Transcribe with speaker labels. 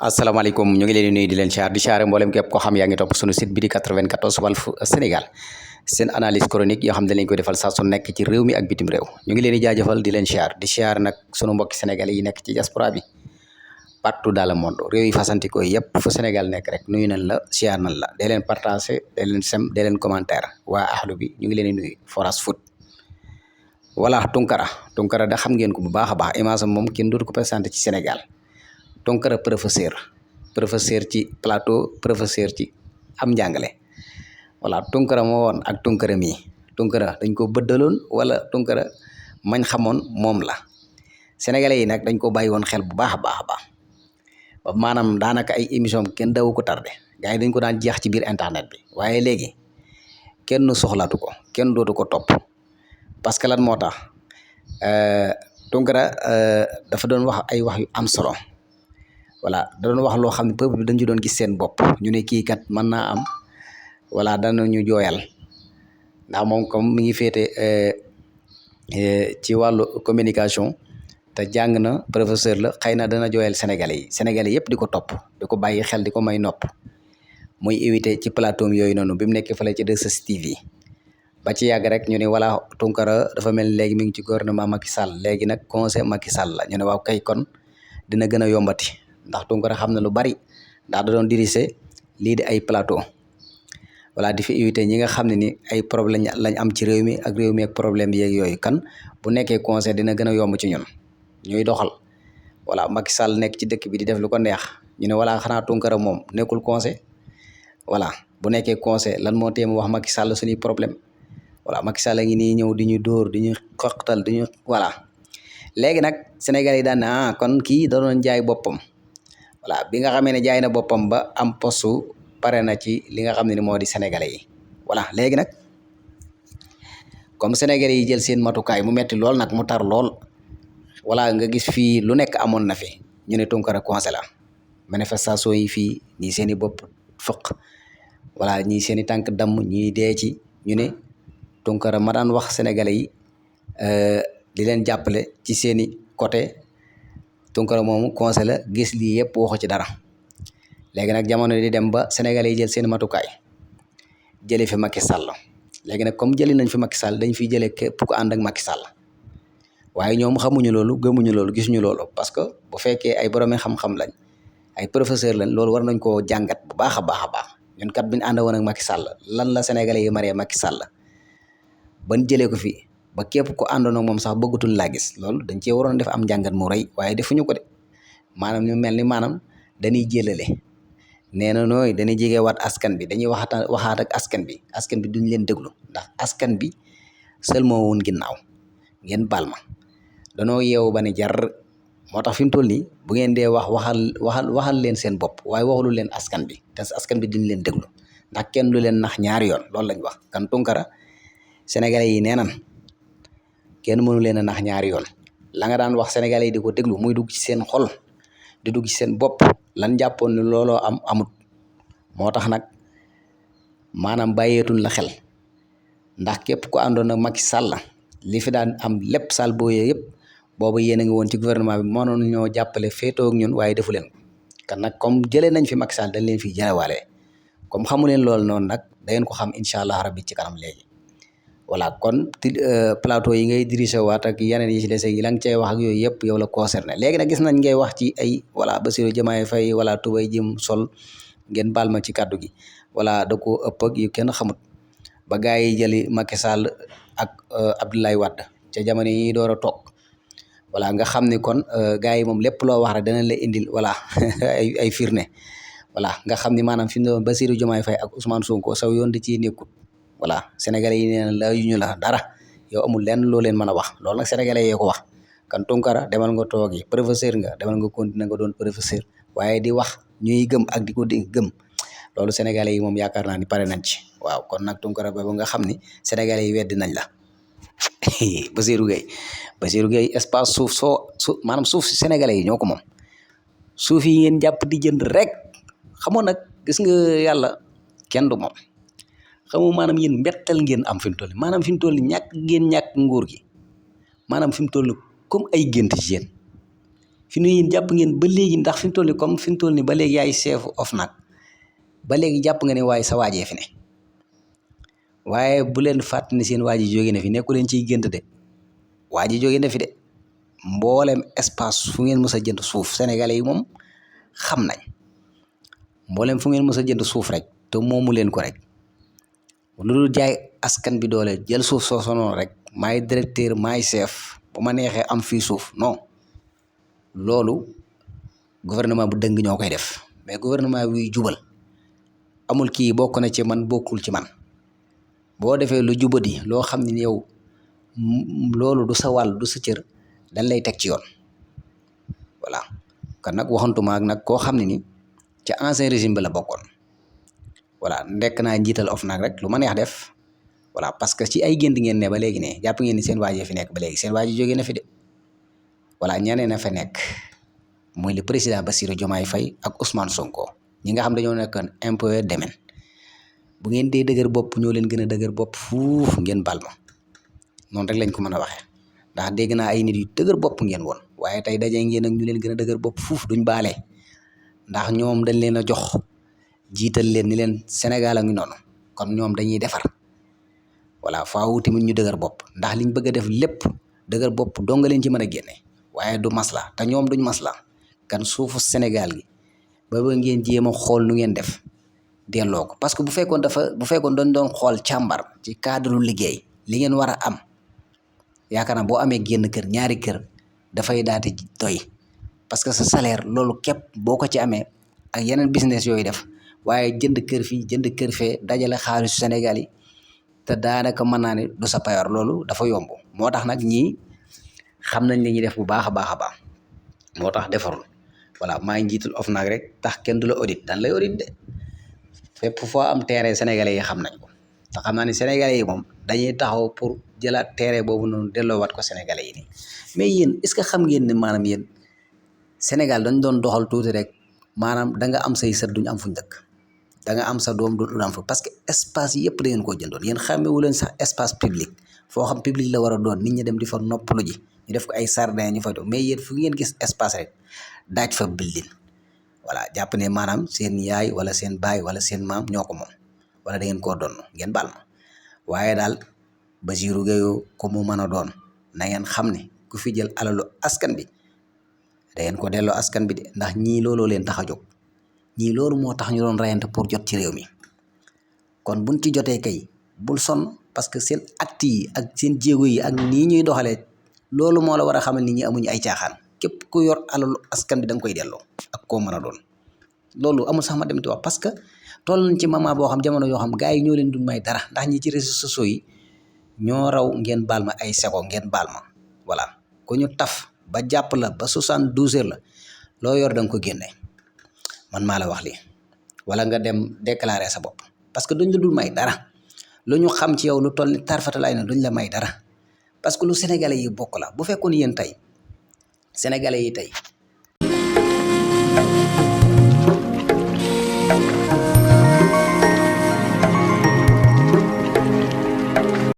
Speaker 1: asalaamaaleykum ñu ngi leen di nuyu di leen siyaar di siyaare mboolem képp koo xam yaa ngi topp sunu site bi di 94 Walf Sénégal seen analyse chronique yoo xam ne lañ koy defal saa su nekk ci réew mi ak bitim réew ñu ngi leen di jaajëfal di leen siyaar di siyaar nag sunu mbokki sénégalais yi nekk ci diaspora bi partout dans le monde réew yi fasantikoo yëpp fu Sénégal nekk rek nuyu nañ la siyaar nañ la dee leen partagé dee leen sem dee leen commentaire waa ahlu bi ñu ngi leen di nuyu Foras Foot voilà Tunkara da xam ngeen ko bu baax a baax image am moom kenn dootu ko présenté ci Sénégal Tunkara professeur ci plateau professeur ci am njàngale voilà Tunkara moo woon ak Tunkara mii Tunkara dañ ko bëddaloon wala Tunkara mañ xamoon moom la sénégalais yi nag dañ ko bàyyi woon xel bu baax a baax a baax maanaam daanaka ay émission kenn dawu ko tardé gars yi dañ ko daan jeex ci biir internet bi waaye léegi kenn soxlaatu ko kenn dootu ko topp parce que lan moo tax Tunkara dafa doon wax ay wax yu am solo voilà da doon wax loo xam ne peuple bi dañ ci doon gis seen bopp ñu ne kii kat mën naa am voilà danañu jooyal ndax moom comme mi ngi féete ci wàllu communication te jàng na professeur la xëy na dana jooyal sénégalais yëpp di ko topp di ko bàyyi xel di ko may nopp muy éviter ci plateau yooyu noonu bi mu nekk fële ci 2STV ba ci yàgg rek ñu ne voilà Tunkara dafa mel léegi mi ngi ci gouvernement Macky Sall léegi nag conseil Macky Sall la ñu ne waaw kay kon dina gën a yombati ndax Tunkara xam na lu bari ndax da doon diriger lii di ay plateau voilà di fi éviter ñi nga xam ne ni ay problème lañ am ci réew mi ak problème yeeg yooyu kan bu nekkee conseil dina gën a yomb ci ñun ñuy doxal voilà Macky Sall nekk ci dëkk bi di def lu ko neex ñu ne voilà xanaa Tunkara moom nekkul conseil voilà bu nekkee conseil lan moo téem wax Macky Sall suñuy problème voilà Macky Sall a ngi nii ñëw di ñu dóor di ñu xoqtal di ñu voilà léegi nag Sénégal yi daan ne kon kii da doon jaay boppam voilà bi nga xamee ne jaay na boppam ba am postu pare na ci li nga xam ne ni moo di sénégalais yi voilà léegi nag comme sénégalais yi jël seen matukaay mu metti lool nag mu tar lool voilà nga gis fii lu nekk amoon na fi ñu ne Tunkara conseil la manifestation yi fii ñii seen i bopp fëq voilà ñii seen i tànk damm ñuy dee ci ñu ne Tunkara ma daan wax sénégalais yi di leen jàppale ci seeni côté Tunkara moomu conseil la gis lii yëpp waxu ci dara léegi nag jamono di dem ba sénégalais yi jël seen matukaay jëlee fi Macky Sall léegi nag comme jëli nañ fi Macky Sall dañ fiy jëlee képp ku ànd ak Macky Sall waaye ñoom xamuñu loolu gëmuñu loolu gisuñu loolu parce que bu fekkee ay boroomi xam-xam lañ ay professeur lañ loolu war nañ koo jàngat bu baax a baax a baax ñun kat bi ñu ànd woon ak Macky Sall lan la sénégalais yi maree Macky Sall ban jëlee ko fi ba képp ko àndoon ak moom sax bëggatul laa gis loolu dañ cee waroon def am njàngat mu rëy waaye defuñu ko de maanaam ñu mel ni maanaam dañuy jëlale nee na nooy dañuy jege waat askan bi dañuy waxaat ak askan bi duñ leen déglu ndax askan bi sel moo woon ginnaaw ngeen baal ma danoo yeewu ba ne jar moo tax fi mu toll nii bu ngeen dee waxal leen seen bopp waaye waxulu leen askan bi te askan bi duñ leen déglu ndax kenn lu leen nax ñaari yoon loolu lañ wax kan Tunkara sénégalais yi nee nan kenn mënu leen a nax ñaari yoon la nga daan wax sénégalais yi di ko déglu muy dugg ci seen xol di dugg ci seen bopp lan jàppoon ne looloo amut moo tax nag maanaam bàyyeetuñ la xel ndax képp ku àndoon ak Macky Sall li fi daan am lépp sal booyee yëpp boobu yéen a ngi woon ci gouvernement bi mënoon ñoo jàppale féetoo ak ñun waaye defu leen ko kan nag comme jëlee nañ fi Macky Sall dañ leen fi jëlewaale comme xamu leen loolu noonu nag da ngeen ko xam incha allah rabbi ci kanam léegi voilà kon plateau yi ngay dirigé waat ak yeneen yi ci des yi la nga cay wax ak yooyu yëpp yow la concerné léegi nag gis nañ ngay wax ci ay voilà Bassirou Diomaye Faye voilà tubay jëm sol ngeen baal ma ci kàddu gi voilà da ko ëpp ak yu kenn xamut ba gars yi jëli Macky Sall ak Abdoulaye Wade ca jamono yi door a toog voilà nga xam ni kon gars yi moom lépp loo wax rek danañ la indil voilà ay firnde voilà nga xam ni maanaam fi mu ne Bassirou Diomaye Faye ak Ousmane Sonko saw yoon di ciy nekkut voilà sénégalais yi nee na la yu ñu la dara yow amul lenn loo leen mën a wax loolu nag sénégalais yee ko wax kan Tunkara demal nga toogi professeur nga demal nga continuer nga doon professeur waaye di wax ñuy gëm ak di ko di gëm loolu sénégalais yi moom yaakaar naa ni pare nañ ci waaw kon nag Tunkara ba nga xam ni sénégalais yi weddi nañ la Bassirou Gueye espace suuf maanaam suuf si sénégalais yi ñoo ko moom suuf yi ngeen jàpp di jënd rek xamoon nag gis nga yàlla kenn du moom xamoo maanaam yéen mbettal ngeen am fi mu toll maanaam fi mu toll ñàkk nguur gi maanaam fi mu toll comme ay gént ci yéen fi nu yéen jàpp ngeen ba léegi ndax fi mu toll nii comme fi mu toll nii ba léegi yaay chef OFNAC ba léegi jàpp nga ne waaye sa waajee fi ne waaye bu leen fàtt ni seen waa ji jóge na fi nekku leen ciy gént de waa ji jóge na fi de mboolem espace fu ngeen mës a jënd suuf sénégalais yi moom xam nañ mboolem fu ngeen mës a jënd suuf rek te moomu leen ko rek lu dul jaay askan bi doole jël suuf soo sonoon rek maay directeur maay chef bu ma neexee am fii suuf non loolu gouvernement bu dëng ñoo koy def mais gouvernement buy jubal amul kii bokk na ci man bokkul ci man boo defee lu jubadi loo xam ne yow loolu du sa wàll du sa cër dañ lay teg ci yoon voilà kon nag waxantuma ak nag koo xam ne ni ca ancien régime bi la bokkoon voilà nekk naa njiital OFNAC rek lu ma neex def voilà parce que ci ay gént ngeen ne ba léegi ne jàpp ngeen ni seen waajee fi nekk ba léegi seen waajee jógee na fi de voilà ñeneen a fa nekk muy le président Bassirou Diomaye Faye ak Ousmane Sonko ñi nga xam dañoo nekkoon impôt domaine bu ngeen dee dëgër bopp ñoo leen gën a dëgër bopp fuuf ngeen bal ma noonu rek lañ ko mën a waxee ndax dégg naa ay nit yu dëgër bopp ngeen woon waaye tey daje ngeen ak ñu leen gën a dëgër bopp fuuf duñ baale ndax ñoom dañ leen a jox jiital leen ni leen Sénégal a ngi noonu kon ñoom dañuy defar voilà faaw tamit ñu dëgër bopp ndax liñ bëgg a def lépp dëgër bopp doo nga leen ci mën a génne waaye du masla te ñoom duñ masla kan suufu Sénégal gi ba ngeen jéem a xool nu ngeen def delloo ko parce que bu fekkoon dañ doon xool càmbar ci cadre liggéey li ngeen war a am yaakaar naa boo amee génn kër ñaari kër dafay daati doy parce que sa salaire loolu képp boo ko ci amee ak yeneen business yooyu def waaye jënd kër fii jënd kër fee dajale xaalisu Sénégal yi te daanaka mën naa ne du sa payoor loolu dafa yomb moo tax nag ñii xam nañ li ñuy def bu baax a baax a baax moo tax defarul voilà maa ngi njiitul OFNAC rek tax kenn du la audit dan lay audit de fépp foo am terrain sénégalais yi xam nañ ko te xam naa ne sénégalais yi moom dañuy taxaw pour jëlaat terrain boobu noonu delloowaat ko sénégalais yi nii mais yéen est-ce que xam ngeen ne maanaam yéen Sénégal dañ doon doxal tuuti rek maanaam da nga am say sët duñu am fuñ dëkk da nga am sa doom du am fa parce que espace yëpp da ngeen koo jëndoon yéen xàmmewu leen sax espace public foo xam public la war a doon nit ñi dem di fa noppalu ji ñu def ko ay jardin ñu fay doon mais yéen fu ngeen gis espace rek daaj fa building voilà jàpp ne maanaam seen yaay wala seen baay wala seen maam ñoo ko moom wala da ngeen koo doon ngeen baal ma waaye daal Bassirou Gueye ko mu mën a doon na ngeen xam ne ku fi jël alalu askan bi da ngeen ko delloo askan bi de ndax ñii looloo leen tax a jóg ñii loolu moo tax ñu doon rayante pour jot ci réew mi kon buñ ci jotee kay bul sonn parce que seen acte yi ak seen jéego yi ak nii ñuy doxalee loolu moo la war a xamal nit ñi amuñu ay caaxaan képp ku yor alalu askan bi da nga koy delloo ak koo mën a doon loolu amul sax ma dem ti wax parce que toll nañ ci moment boo xam jamono yoo xam gars yi ñoo leen dul may dara ndax ñi ci réseaux sociaux yi ñoo raw ngeen baal ma ay seko ngeen baal ma voilà ku ñu taf ba jàpp la ba 72 heures la loo yor da nga ko génne man maa la wax lii wala nga dem déclarer sa bopp parce que duñ la dul may dara lu ñu xam ci yow lu toll ni tarfatalaay na duñ la may dara parce que lu sénégalais yi bokk la bu fekkoon yéen tey sénégalais yi tey